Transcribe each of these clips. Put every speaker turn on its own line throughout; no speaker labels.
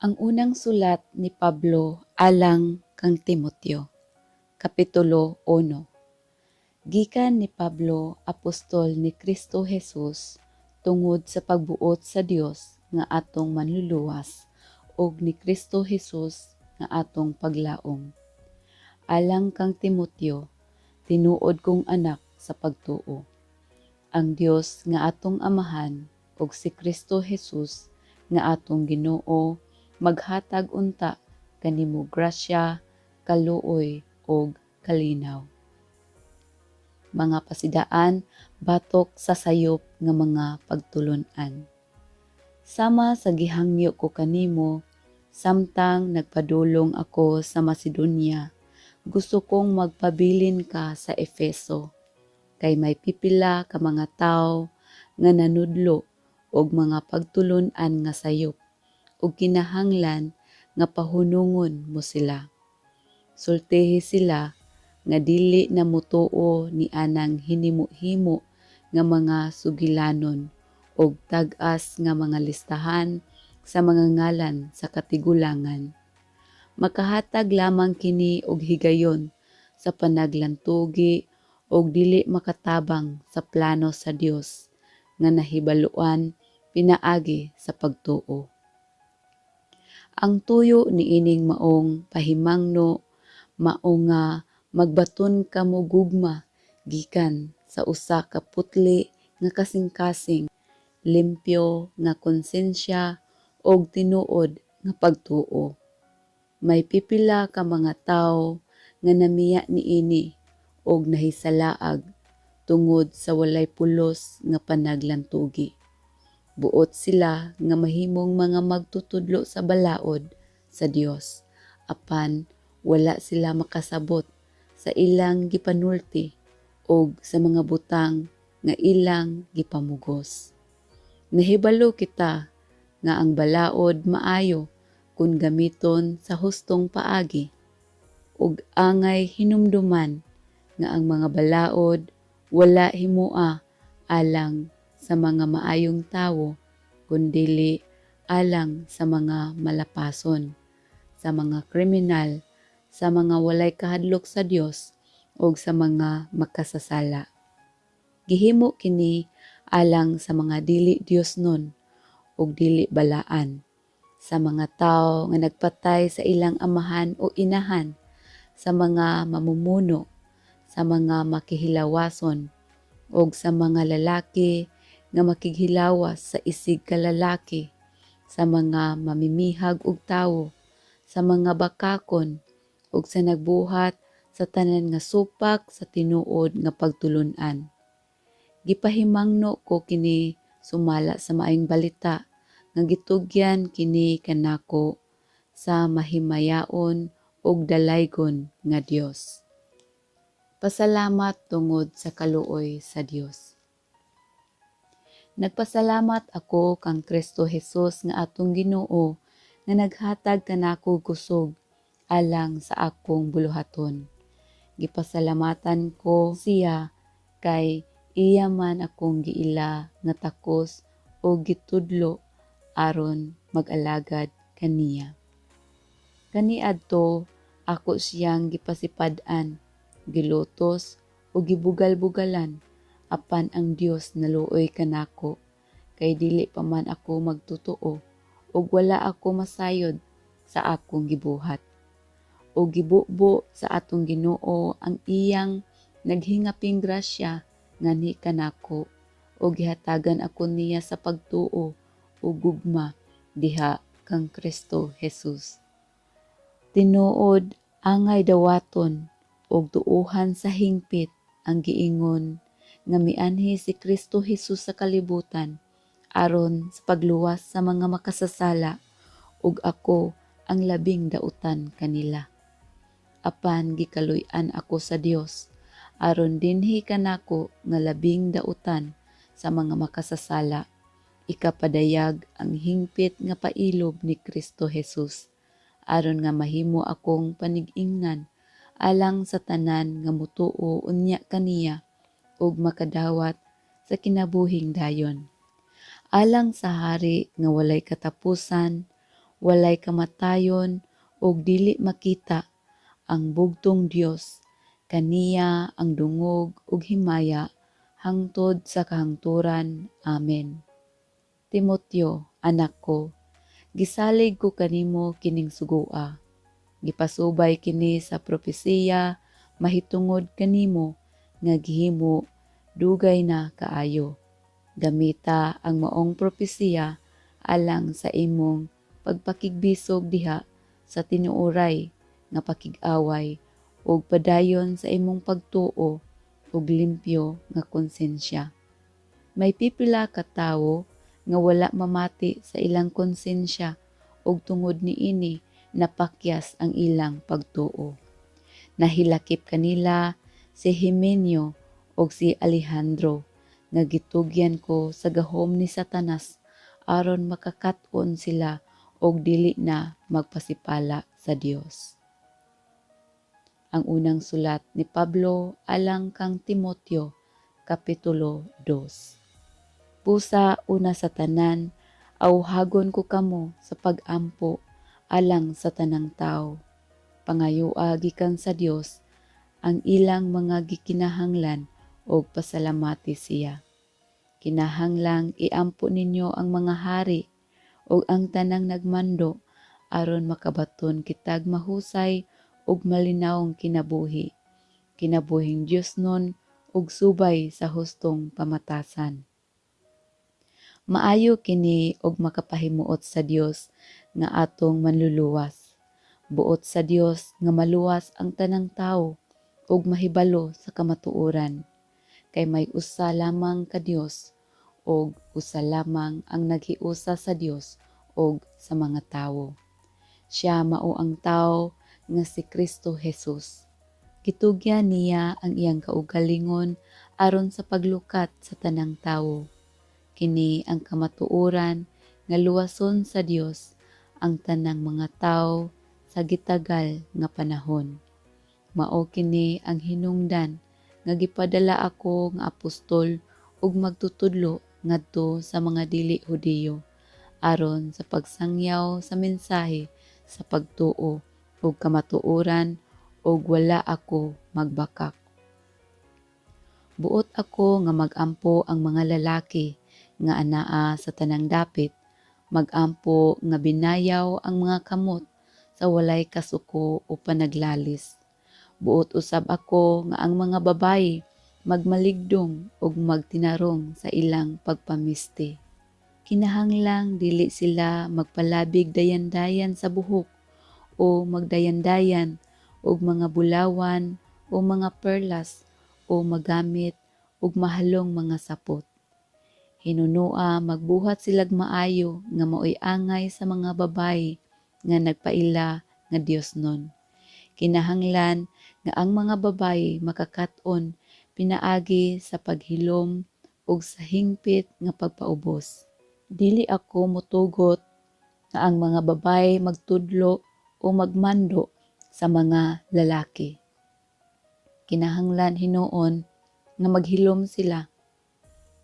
Ang unang sulat ni Pablo alang kang Timoteo, Kapitulo 1. Gikan ni Pablo, apostol ni Kristo Jesus, tungod sa pagbuot sa Dios nga atong manluluwas ug ni Kristo Jesus nga atong paglaom. Alang kang Timoteo, tinuod kong anak sa pagtuo. Ang Dios nga atong Amahan ug si Kristo Jesus nga atong Ginoo maghatag unta kanimo grasya, kaluoy ug kalinaw. Mga pasidaan batok sa sayop nga mga pagtulon-an. Sama sa gihangyo ko kanimo samtang nagpadulong ako sa Macedonia, gusto kong magpabilin ka sa Efeso, kay may pipila ka mga tawo nga nanudlo og mga pagtulon-an nga sayop ug kinahanglan nga pahunungon mo sila. Sultihi sila nga dili na motuo ni anang hinimo-himo nga mga sugilanon ug tag-as nga mga listahan sa mga ngalan sa katigulangan. Makahatag lamang kini og higayon sa panaglantugi ug dili makatabang sa plano sa Dios nga nahibaluan pinaagi sa pagtuo. Ang tuyo niining maong pahimangno mao nga magbaton ka mogugma gikan sa usa ka putli nga kasing-kasing, limpyo nga konsensya ug tinuod nga pagtuo. May pipila ka mga tawo nga namiya niini ug nahisalaag tungod sa walay pulos nga panaglantugi. Buot sila nga mahimong mga magtutudlo sa balaod sa Dios, apan wala sila makasabot sa ilang gipanulti ug sa mga butang nga ilang gipamugos. Nahibalo kita nga ang balaod maayo kung gamiton sa hustong paagi, ug angay hinumduman nga ang mga balaod wala himoa alang sa mga maayong tawo, kundili alang sa mga malapason, sa mga kriminal, sa mga walay kahadlok sa Dios ug sa mga makasasala. Gihimo kini alang sa mga dili Diosnon ug dili balaan, sa mga tawo nga nagpatay sa ilang amahan o inahan, sa mga mamumuno, sa mga makihilawason, ug sa mga lalaki nga makighilawas sa isig ka lalaki, sa mga mamimihag og tawo, sa mga bakakon, ug sa nagbuhat sa tanan nga supak sa tinuod nga pagtulun-an. Gipahimangno ko kini sumala sa Maayong Balita nga gitugyan kini kanako sa mahimayaon ug dalaygon nga Dios. Pasalamat tungod sa kaluoy sa Dios. Nagpasalamat ako kang Kristo Jesus nga atong Ginoo nga naghatag kanako kusog alang sa akong buluhaton. Gipasalamatan ko siya kay iya man akong giila nga takos ug gitudlo aron mag-alagad kaniya. Kaniadto ako siyang gipasipad-an, gilutos ug gibugal-bugalan, apan ang Dios naluoy kanako kay dili pa man ako magtotoo ug wala ako masayod sa akong gibuhat. Ug gibubo sa atong Ginoo ang iyang naghingaping grasya nganhi kanako ug gihatagan ako niya sa pagtuo ug gugma diha kang Kristo Jesus. Tinuod, angay dawaton ug tuohan sa hingpit ang giingon nga mianhi si Kristo Jesus sa kalibutan aron sa pagluwas sa mga makasasala, ug ako ang labing dautan kanila. Apan gikaluy-an ako sa Dios aron dinhi kanako nga labing dautan sa mga makasasala ikapadayag ang hingpit nga pailob ni Kristo Jesus, aron nga mahimo akong panig-ingnan alang sa tanan nga motuo unya kaniya ug makadawat sa kinabuhing dayon. Alang sa Hari nga walay katapusan, walay kamatayon ug dili makita, ang bugtong Dios, kaniya ang dungog ug himaya hangtod sa kahangturan. Amen. Timoteo, anak ko, gisalig ko kanimo kining sugoa. Gipasubay kini sa propesiya mahitungod kanimo nga gihimo dugay na kaayo. Gamita ang maong propesiya alang sa imong pagpakigbisog diha sa tinuoray nga pakig-away ug padayon sa imong pagtuo ug limpyo nga konsensya. May pipila ka tawo nga wala mamati sa ilang konsensya ug tungod niini napakyas ang ilang pagtuo. Nahilakip kanila si Himeneo ug si Alejandro nga gitugyan ko sa gahom ni Satanas aron makakat-on sila og dili na magpasipala sa Dios. Ang unang sulat ni Pablo alang kang Timoteo, Kapitulo 2. Busa una sa tanan, awhagon ko kamo sa pag-ampo alang sa tanang tawo. Pangayoa gikan sa Dios ang ilang mga gikinahanglan og pasalamati siya. Kinahanglang iampo ninyo ang mga hari ug ang tanang nagmando aron makabaton kitag mahusay ug malinawong kinabuhi, kinabuhing Diosnon ug subay sa hustong pamatasan. Maayo kini ug makapahimuot sa Dios nga atong manluluwas. Buot sa Dios nga maluwas ang tanang tawo ug mahibalo sa kamatuoran. Kay may usa lamang ka Dios ug usa lamang ang naghiusa sa Dios ug sa mga tawo. Siya mao ang tawo nga si Kristo Jesus. Gitugyan niya ang iyang kaugalingon aron sa paglukat sa tanang tawo. Kini ang kamatuoran nga luwason sa Dios ang tanang mga tawo sa gitagal nga panahon. Mao kini ang hinungdan nga gipadala ako nga apostol ug magtutudlo ngadto sa mga dili Hudiyo aron sa pagsangyaw sa mensahe sa pagtuo ug kamatuoran ug wala ako magbakak. Buot ako nga magampo ang mga lalaki nga anaa sa tanang dapit, magampo nga binayaw ang mga kamot sa walay kasuko o panaglalis. Buot usab ako nga ang mga babayi magmaligdong ug magtinarong sa ilang pagpamisti. Kinahanglang dili sila magpalabig dayan-dayan sa buhok o magdayan-dayan og mga bulawan o mga perlas o magamit og mahalong mga sapot. Hinunua magbuhat silag maayo nga maoy angay sa mga babayi nga nagpaila nga Diosnon. Kinahanglan nga ang mga babayi makakat-on pinaagi sa paghilom ug sa hingpit nga pagpaubos. Dili ako motugot nga ang mga babayi magtudlo o magmando sa mga lalaki. Kinahanglan hinuon nga maghilom sila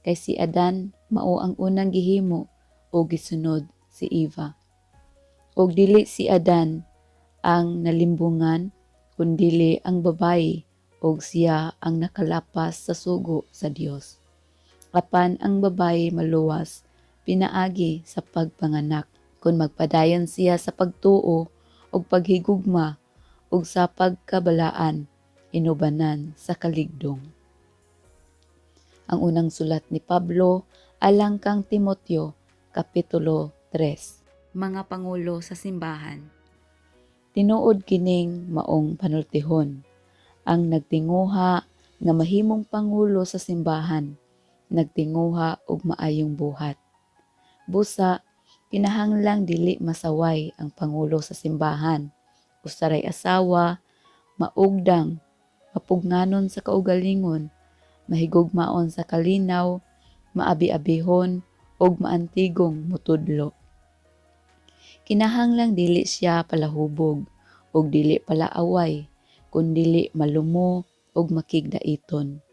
kay si Adan mao ang unang gihimo o gisunod si Eva. Og dili si Adan ang nalimbungan kundili ang babayi og siya ang nakalapas sa sugo sa Dios. Apan ang babayi maluwas pinaagi sa pagpanganak kung magpadayon siya sa pagtuo ug paghigugma ug sa pagkabalaan inubanan sa kaligdong. Ang unang sulat ni Pablo alang kang Timoteo, Kapitulo 3. Mga pangulo sa simbahan. Tinuod kining maong panultihon. Ang nagtinguha nga mahimong pangulo sa simbahan, nagtinguha og maayong buhat. Busa, kinahanglang dili masaway ang pangulo sa simbahan. Usaray asawa, maugdang, mapugnganon sa kaugalingon, mahigugmaon sa kalinaw, maabi-abihon ug maantigong mutudlo. Kinahanglang dili siya palahubog ug dili palaaway, kundili malumo ug makigdaiton.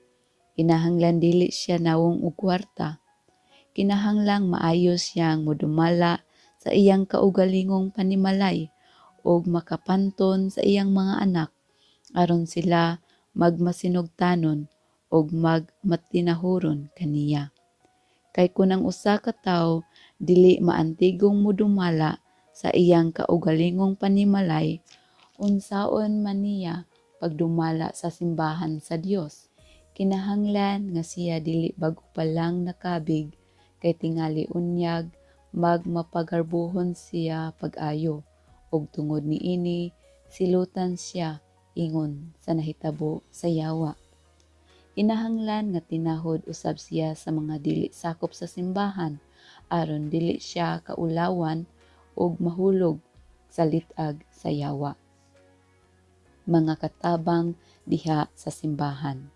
Kinahanglan dili siya nawong og kwarta. Kinahanglang maayo siyang modumala sa iyang kaugalingong panimalay ug makapanton sa iyang mga anak aron sila magmasinugtanon ug magmatinahuron kaniya. Kay kun ang usa ka tawo dili maantigong modumala sa iyang kaugalingong panimalay, unsaon man niya pagdumala sa simbahan sa Dios? Kinahanglan nga siya dili bag-o pa lang nakabig, kay tingali unyag magmapagarbohon siya pag-ayo, ug tungod niini silutan siya ingon sa nahitabo sa yawa. Kinahanglan nga tinahod usab siya sa mga dili sakop sa simbahan aron dili siya kaulawan ug mahulog sa lit-ag sa yawa. Mga katabang diha sa simbahan.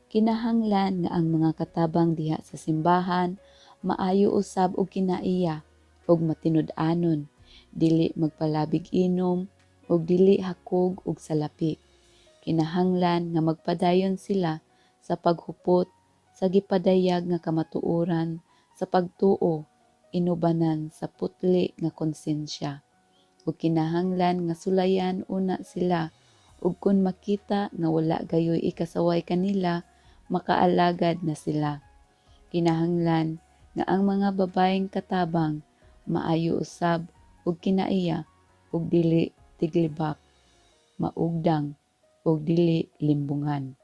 Kinahanglan nga ang mga katabang diha sa simbahan maayo usab og kinaiya ug matinud-anon, dili magpalabig inom ug dili hakog og salapi. Kinahanglan nga magpadayon sila sa paghupot sa gipadayag nga kamatuoran sa pagtuo inubanan sa putli nga konsensya. Ug kinahanglan nga sulayan una sila, ug kun makita nga wala gayoy ikasaway kanila, makaalagad na sila. Kinahanglan nga ang mga babaeng katabang maayo usab ug kinaiya ug dili tiglibak, maugdang ug dili limbungan.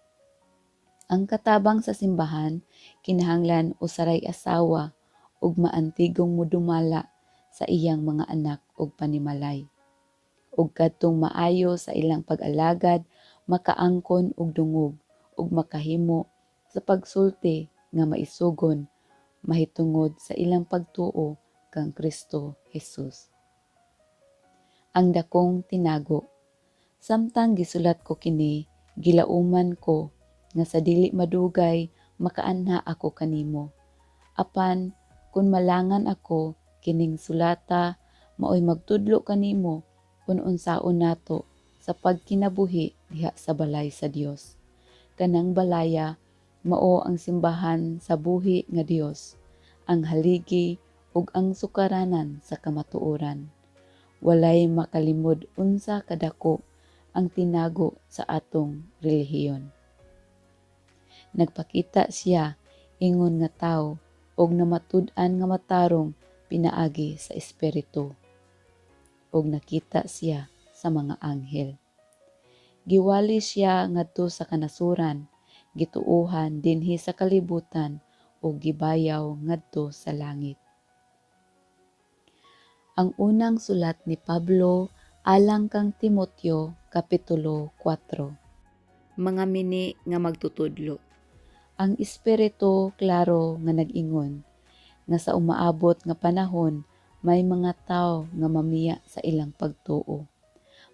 Ang katabang sa simbahan kinahanglan usaray asawa ug maantigong modumala sa iyang mga anak ug panimalay. Ug kadtong maayo sa ilang pag-alagad, makaangkon og dungog ug makahimo sa pagsulti nga maisugon mahitungod sa ilang pagtuo kang Kristo Jesus. Ang dakong tinago. Samtang gisulat ko kini, gilauman ko nga sa dili madugay makaanha ako kanimo. Apan kun malangan ako, kining sulata maoy magtudlo kanimo kun unsaon nato sa pagkinabuhi diha sa balay sa Dios. Kanang balaya mao ang simbahan sa buhi nga Dios, ang haligi ug ang sukaranan sa kamatuoran. Walay makalimod unsa kadako ang tinago sa atong relihiyon. Nagpakita siya ingon nga tawo ug namatud-an nga matarong pinaagi sa Espiritu, ug nakita siya sa mga anghel. Giwali siya ngadto sa kanasuran, gituohan dinhi sa kalibutan ug gibayaw ngadto sa langit. Ang unang sulat ni Pablo alang kang Timoteo, Kapitulo 4. Mga mini nga magtutudlo. Ang Espiritu klaro nga nag-ingon nga sa umaabot nga panahon may mga tawo nga mamiya sa ilang pagtuo.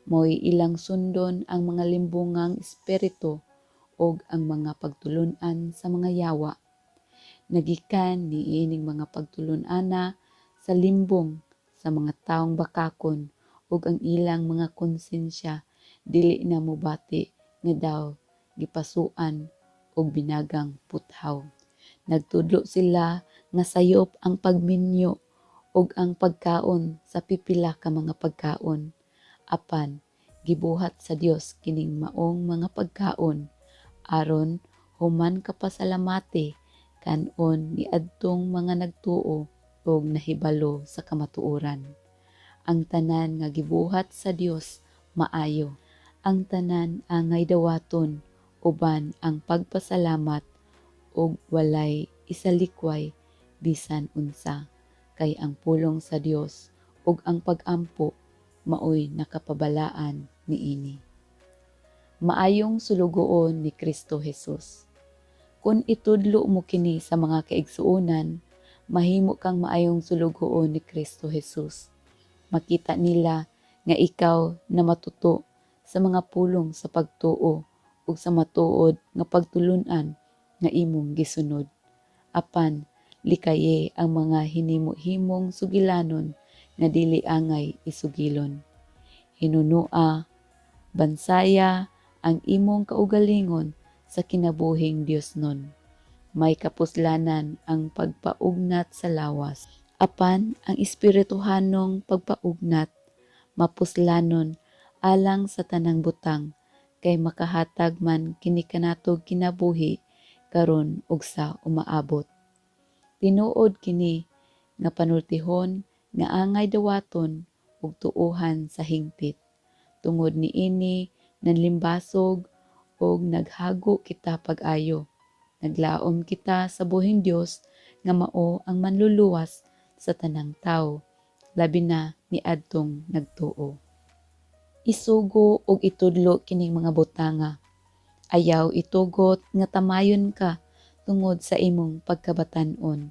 Mao'y ilang sundon ang mga limbungang espiritu ug ang mga pagtulun-an sa mga yawa. Nagikan niining mga pagtulun-ana sa limbong sa mga tawong bakakon ug ang ilang mga konsensya dili na mobati nga daw gipasuan og binagang puthaw. Nagtudlo sila nga sayop ang pagminyo ug ang pagkaon sa pipila ka mga pagkaon. Apan gibuhat sa Dios kining maong mga pagkaon aron human kapasalamati kan-on niadtong mga nagtuo ug nahibalo sa kamatuoran. Ang tanan nga gibuhat sa Dios maayo. Ang tanan angay dawaton uban ang pagpasalamat ug walay isalikway bisan unsa, kay ang pulong sa Dios ug ang pag-ampo maoy nakapabalaan niini. Maayong sulugoon ni Kristo Jesus. Kun itudlo mo kini sa mga kaigsuonan, mahimo kang maayong sulugoon ni Kristo Jesus. Makita nila nga ikaw na matuto sa mga pulong sa pagtuo ug sa matuod nga pagtulun-an nga imong gisunod. Apan likaye ang mga hinimo-himong sugilanon nga dili angay isugilon. Hinunua, bansaya ang imong kaugalingon sa kinabuhing Diosnon. May kapuslanan ang pagpaugnat sa lawas. Apan ang espirituhanong pagpaugnat mapuslanon alang sa tanang butang kay makahatag man kini kanatog kinabuhi karon ug sa umaabot. Tinuod kini nga panultihon nga angay dawaton ug tuohan sa hingpit. Tungod niini nanlimbasog ug naghago kita pag-ayo. Naglaom kita sa buhing Dios nga mao ang manluluwas sa tanang tawo, labi na niadtong nagtuo. Isugo ug itudlo kining mga butanga. Ayaw itugot nga tamayon ka tungod sa imong pagkabatan-on.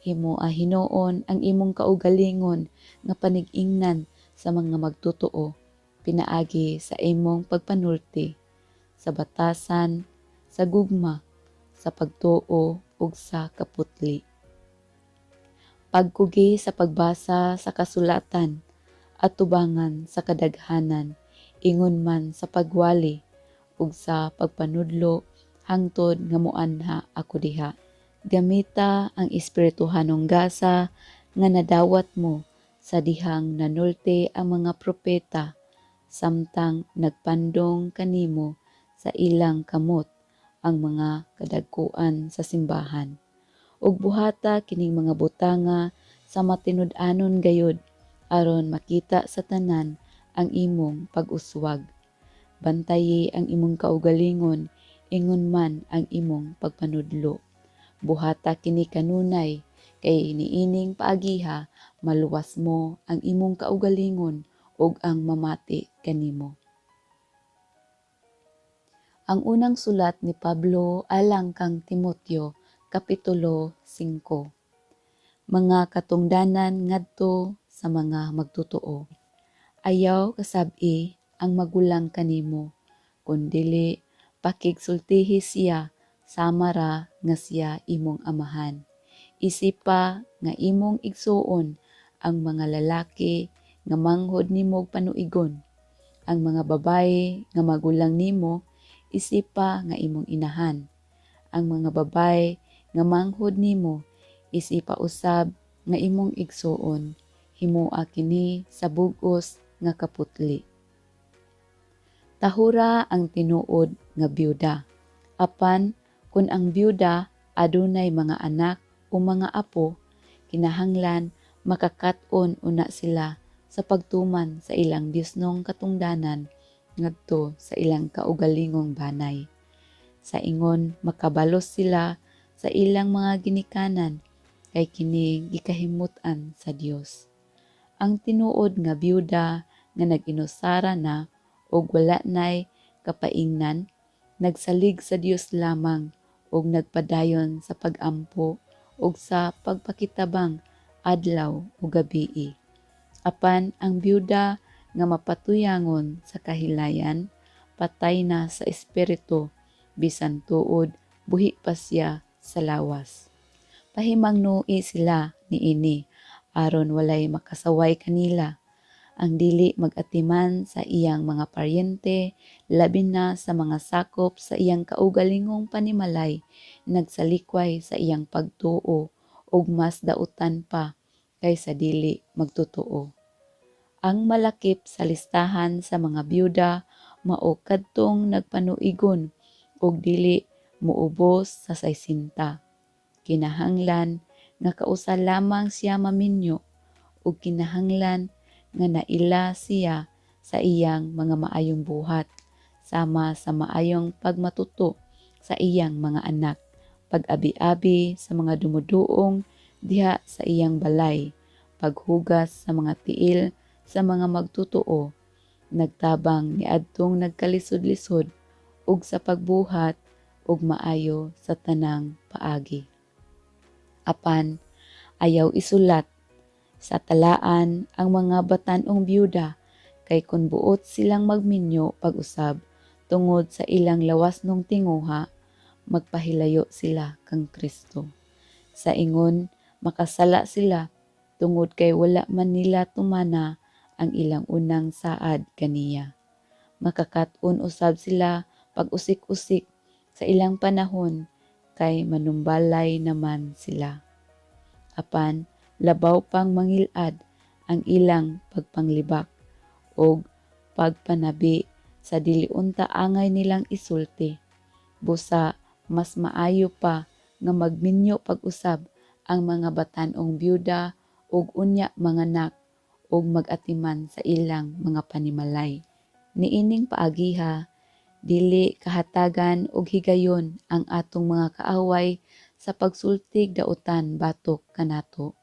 Himoa hinuon ang imong kaugalingon nga panig-ingnan sa mga magtotoo pinaagi sa imong pagpanulti, sa batasan, sa gugma, sa pagtuo ug sa kaputli. Pagkugi sa pagbasa sa kasulatan at tubangan sa kadaghanan, ingon man sa pagwali ug sa pagpanudlo hangtod nga moanha ako diha. Gamita ang espirituhanong gasa nga nadawat mo sa dihang nanulti ang mga propeta samtang nagpandong kanimo sa ilang kamot ang mga kadagkuan sa simbahan. Ug buhata kining mga butanga sa matinud-anon gayud aron makita sa tanan ang imong pag-uswag. Bantayi ang imong kaugalingon, ingon man ang imong pagpanudlo. Buhata kini kanunay kay niining paagiha maluwas mo ang imong kaugalingon ug ang mamati kanimo. Ang unang sulat ni Pablo alang kang Timoteo, Kapitulo 5. Mga katungdanan ngadto sa mga magtotoo. Ayaw kasab-i ang magulang kanimo, kun dili pakigsultihi siya sama ra nga siya imong amahan. Isipa nga imong igsuon ang mga lalaki nga manghod nimog panuigon. Ang mga babaye nga magulang nimo isipa nga imong inahan. Ang mga babaye nga manghod nimo isipa usab nga imong igsuon. Himoa kini sa bug-os nga kaputli. Tahura ang tinuod nga byuda. Apan kun ang byuda adunay mga anak o mga apo, kinahanglan makakat-on una sila sa pagtuman sa ilang Diosnong katungdanan ngadto sa ilang kaugalingong banay. Sa ingon makabalos sila sa ilang mga ginikanan kay kini gikahimut-an sa Dios. Ang tinuod nga byuda nga nag-inusara na ug wala nay kapaingnan, nagsalig sa Dios lamang ug nagpadayon sa pag-ampo ug sa pagpakitabang adlaw ug gabii. Apan ang byuda nga mapatuyangon sa kahilayan, patay na sa espiritu bisan tuod buhi pa siya sa lawas. Pahimangnui sila niini aron walay makasaway kanila. Ang dili mag-atiman sa iyang mga paryente, labi na sa mga sakop sa iyang kaugalingong panimalay, nagsalikway sa iyang pagtuo ug mas dautan pa kaysa dili magtotoo. Ang malakip sa listahan sa mga byuda mao kadtong nagpanuigon ug dili muubos sa 60. Kinahanglan nga kausa lamang siya maminyo ug kinahanglan nga naila siya sa iyang mga maayong buhat sama sa maayong pagmatuto sa iyang mga anak, pag-abi-abi sa mga dumuduong diha sa iyang balay, paghugas sa mga tiil sa mga magtotoo, nagtabang niadtong nagkalisod-lisod ug sa pagbuhat og maayo sa tanang paagi. Apan ayaw isulat sa talaan ang mga batan-ong byuda kay kun buot silang magminyo pag-usab tungod sa ilang lawasnong tinguha, magpahilayo sila kang Kristo. Sa ingon makasala sila tungod kay wala man nila tumana ang ilang unang saad kaniya. Makakat-on usab sila pag-usik-usik sa ilang panahon kay manumbalay naman sila. Apan Labaw pang mangilad ang ilang pagpanglibak og pagpanabi sa dili unta angay nilang isulti. Busa mas maayo pa nga magminyo pag-usab ang mga batan-ong byuda ug unya manganak ug mag-atiman sa ilang mga panimalay. Niining paagiha, dili kahatagan og higayon ang atong mga kaaway sa pagsultig dautan batok kanato,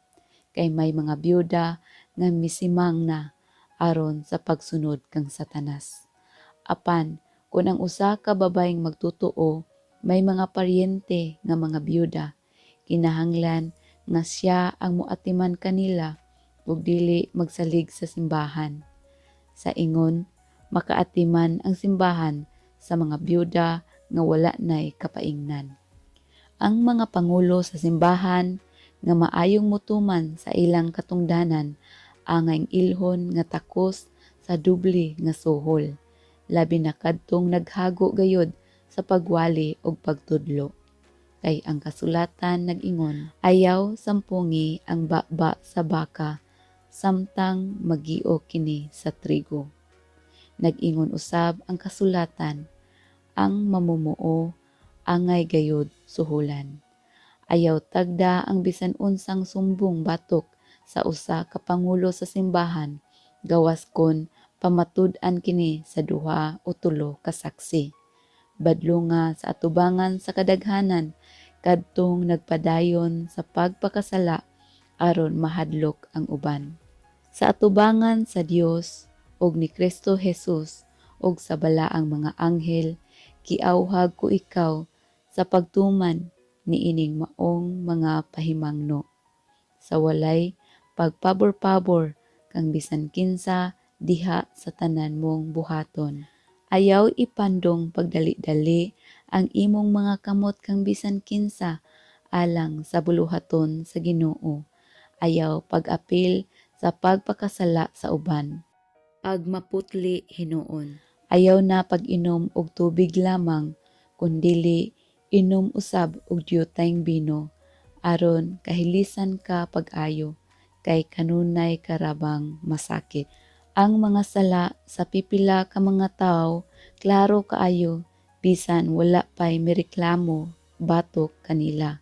kay may mga byuda nga misimang na aron sa pagsunod kang Satanas. Apan kon ang usa ka babayeng magtotoo may mga paryente nga mga byuda, kinahanglan nga siya ang moatiman kanila ug dili magsalig sa simbahan. Sa ingon, makaatiman ang simbahan sa mga byuda nga wala nay kapaingnan. Ang mga pangulo sa simbahan nga maayong mutuman sa ilang katungdanan angay ilhon nga takos sa doble nga suhol, labi na kadtong naghago gayod sa pagwali og pagtudlo. Kay ang kasulatan nag-ingon, "Ayaw sampungi ang baba sa baka samtang magio kini sa trigo." Nag-ingon usab ang kasulatan, "Ang mamumuo angay gayod suhulan." Ayaw tagda ang bisan unsang sumbong batok sa usa ka pangulo sa simbahan gawas kon pamatud-an kini sa duha o tulo ka saksi. Badlonga sa atubangan sa kadaghanan kadtong nagpadayon sa pagpakasala aron mahadlok ang uban. Sa atubangan sa Dios ug ni Kristo Jesus ug sa balaang mga anghel, giawhag ko ikaw sa pagtuman niining maong mga pahimangno sa walay pagpabor-pabor kang bisan kinsa diha sa tanan mong buhaton. Ayaw ipandong pagdali-dali ang imong mga kamot kang bisan kinsa alang sa buluhaton sa Ginoo. Ayaw pag-apil sa pagpakasala sa uban. Pagmaputli hinuon. Ayaw na pag-inom og tubig lamang, kundili inom usab og diyutayng bino aron kahilisan ka pag-ayo, kay kanunay ka ra bang masakit. Ang mga sala sa pipila ka mga tawo klaro kaayo bisan wala pay mireklamo batok kanila,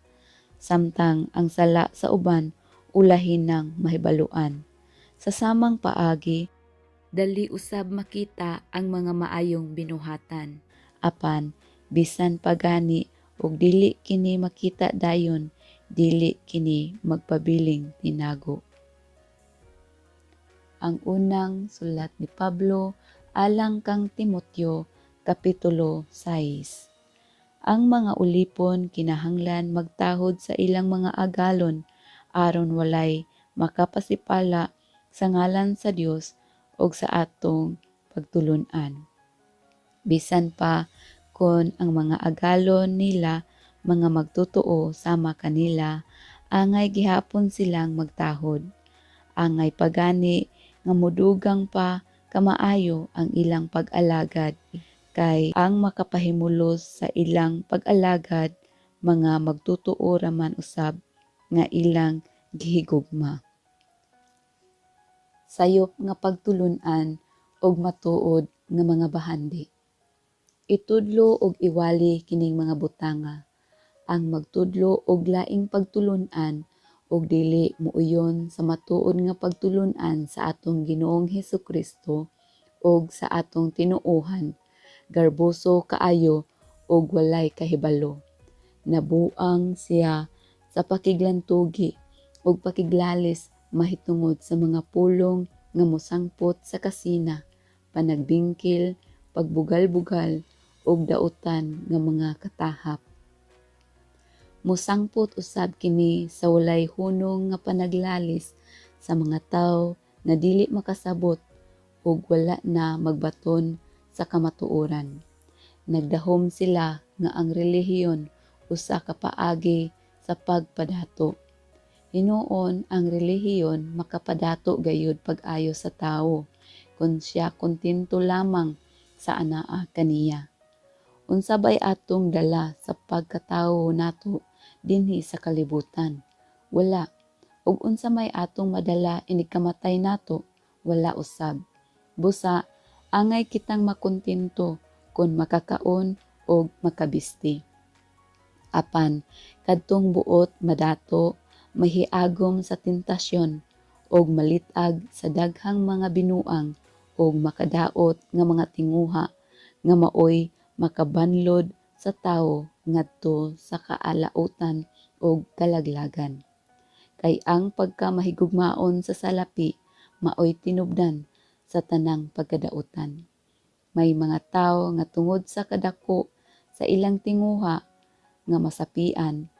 samtang ang sala sa uban ulahin nang mahibaluan. Sa samang paagi, dali usab makita ang mga maayong binuhatan. Apan bisan pa gani og dili kini makita dayon, dili kini magpabiling tinago. Ang unang sulat ni Pablo alang kang Timoteo, Kapitulo 6. Ang mga ulipon kinahanglan magtahod sa ilang mga agalon aron walay makapasipala sa ngalan sa Dios ug sa atong pagtulun-an. Bisan pa kon ang mga agalon nila mga magtotoo sama kanila, angay gihapon silang magtahod. Angay pa gani nga modugang pa kamaayo ang ilang pag-alagad, kay ang makapahimulos sa ilang pag-alagad mga magtotoo raman usab nga ilang gihigugma. Sayop nga pagtulun-an ug matuod nga mga bahandi. Itudlo ug iwali kining mga butanga. Ang magtudlo og laing pagtulun-an ug dili muuyon sa matuod nga pagtulun-an sa atong Ginoong Hesukristo ug sa atong tinuohan, garboso kaayo ug walay kahibalo. Nabuang siya sa pakiglantugi ug pakiglalis mahitungod sa mga pulong nga mosangpot sa kasina, panagbingkil, pagbugal-bugal ug dautan nga mga katahap. Mosangpot usab kini sa walay hunong nga panaglalis sa mga tawo nga dili makasabot ug wala na magbaton sa kamatuoran. Nagdahom sila nga ang relihiyon usa ka paagi sa pagpadato. Hinuon ang relihiyon makapadato gayud pag-ayo sa tawo kung siya kontento lamang sa anaa kaniya. Unsa bay atong dala sa pagkatawo nato dinhi sa kalibutan? Wala. Ug unsa may atong madala inig kamatay nato? Wala usab. Busa angay kitang makontento kon makakaon og makabisti. Apan kadtong buot madato mahiagom sa tentasyon og malitag sa daghang mga binuang og makadaot nga mga tinguha nga maoy makabanlod sa tawo ngadto sa kaalautan ug kalaglagan. Kay ang pagkamahigugmaon sa salapi maoy tinubdan sa tanang pagkadautan. May mga tawo nga tungod sa kadako sa ilang tinguha nga masapian,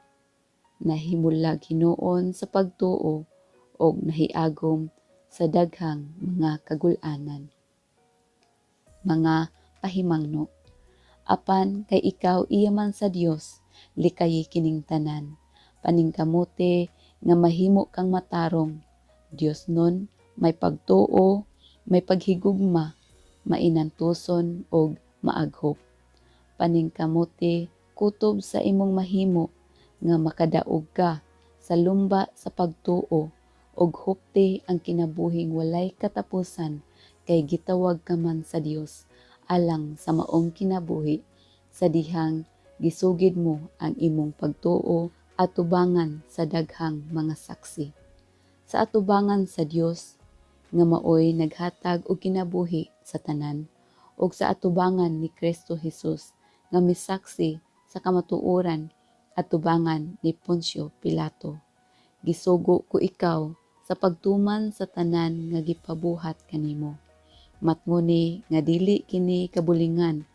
nahimulag hinuon sa pagtuo og nahiagom sa daghang mga kagul-anan. Mga pahimangno. Apan kay ikaw iya man sa Dios, likayi kining tanan. Paningkamuti nga mahimo kang matarong, Dios nun, may pagtuo, may paghigugma, mainantuson og maaghop. Paningkamuti kutob sa imong mahimo nga makadaog ka sa lumba sa pagtuo ug hupti ang kinabuhing walay katapusan kay gitawag ka man sa Dios alang sa maong kinabuhi sa dihang gisugid mo ang imong pagtuo atubangan sa daghang mga saksi. Sa atubangan sa Dios nga maoy naghatag og kinabuhi sa tanan ug sa atubangan ni Kristo Jesus nga misaksi sa kamatuoran atubangan ni Poncio Pilato. Gisugo ko ikaw sa pagtuman sa tanan nga gipabuhat kanimo. Matnguni nga dili kini kabulingan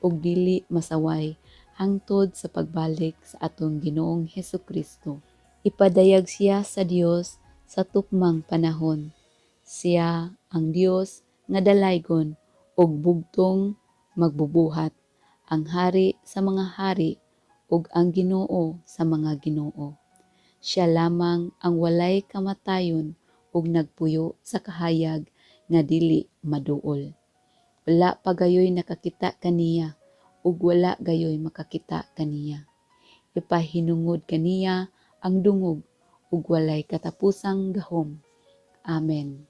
ug dili masaway hangtod sa pagbalik sa atong Ginoong Hesukristo. Ipadayag siya sa Dios sa tukmang panahon. Siya ang Dios nga dalaygon ug bugtong magbubuhat, ang hari sa mga hari ug ang Ginoo sa mga ginoo. Siya lamang ang walay kamatayon ug nagpuyo sa kahayag nga dili maduol. Wala pa gayoy nakakita kaniya ug wala gayoy makakita kaniya. Ipahinungod kaniya ang dungog ug walay katapusang gahom. Amen.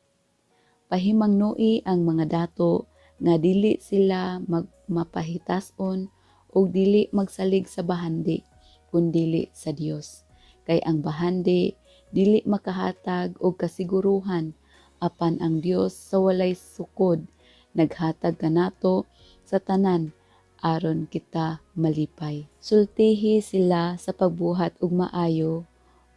Pahimangnoi ang mga dato nga dili sila mapahitas-on ug dili magsalig sa bahandi kun dili sa Dios. Kay ang bahandi dili makahatag og kasiguruhan, apan ang Dios sa walay sukod naghatag kanato sa tanan aron kita malipay. Sultihi sila sa pagbuhat og maayo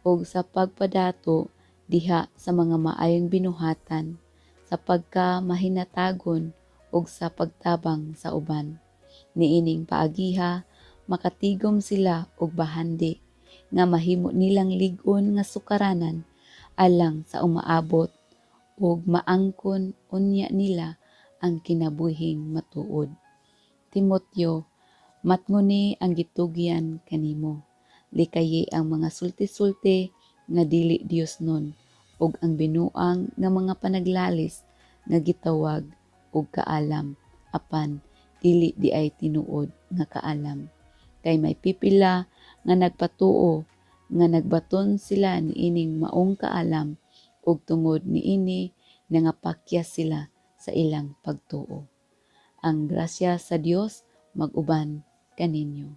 ug sa pagpadato diha sa mga maayong binuhatan, sa pagka mahinatagon ug sa pagtabang sa uban. Niining paagiha makatigom sila og bahandi nga mahimo nilang lig-on nga sukaranan alang sa umaabot ug maangkon unya nila ang kinabuhing matuod. Timoteo, matnguni ang gitugyan kanimo. Likayi ang mga sulti-sulti nga dili Dios nun ug ang binuang nga mga panaglalis nga gitawag og kaalam apan dili diay tinuod nga kaalam. Kay may pipila nga nagpatuo nga nagbaton sila niining maong kaalam ug tungod niini nangapakyas sila sa ilang pagtuo. Ang grasya sa Dios mag-uban kaninyo.